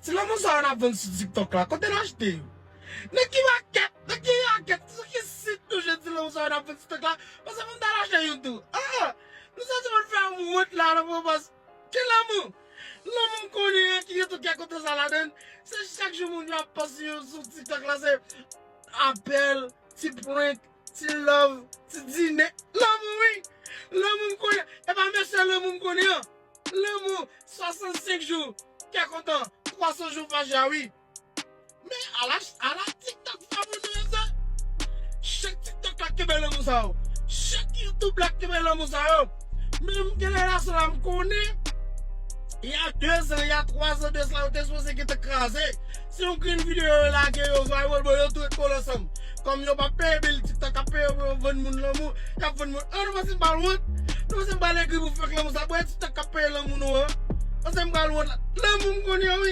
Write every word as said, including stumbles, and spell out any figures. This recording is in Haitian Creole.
Ti lanmou sa yo n ap vann sou TikTok la, kote n achte yo? Nan ki makèt? Nan ki makèt? Sou ki sit nou jwenn ti lanmou sa yo n ap vann sou TikTok la? Paske pou m ta al achte youn tou. Ah! Nou santi pou n fè moun wont la nan pwopòz. Ki lanmou? Lanmou m konnen an ki gen tout kè kontan sa ladan l. Se chak jou moun yo ap poste yo sou TikTok la, se apèl, ti prank, ti love, ti dine. Lanmou wi. Lanmou m konnen. E pa mesye lanmou m konnen an. Lanmou swasannsenk jou. Kè kontan. Twa san jou fache a wi. Men ala, ala TikTok fè moun yo sa. Chak TikTok la kenbe lanmou sa yo. Chak YouTube la kenbe lanmou sa yo. Men m gen relasyon la m konnen. Il y a deux ans, il y a trois ans de cela, yo te sipoze gentan kraze. Se yon grenn videyo yo lage yo viral, bon, yo tou ret kole ansanm. Kòm yo pa peye bil, TikTok ap peye pou yo vann moun lanmou, y ap vann moun. An, nou panse m pral wont? Nou panse m pral egri pou fèk lanmou sa? Bon, e TikTok k ap peye lanmou nou an. Panse m pral wont la? Lanmou m konnen an wi.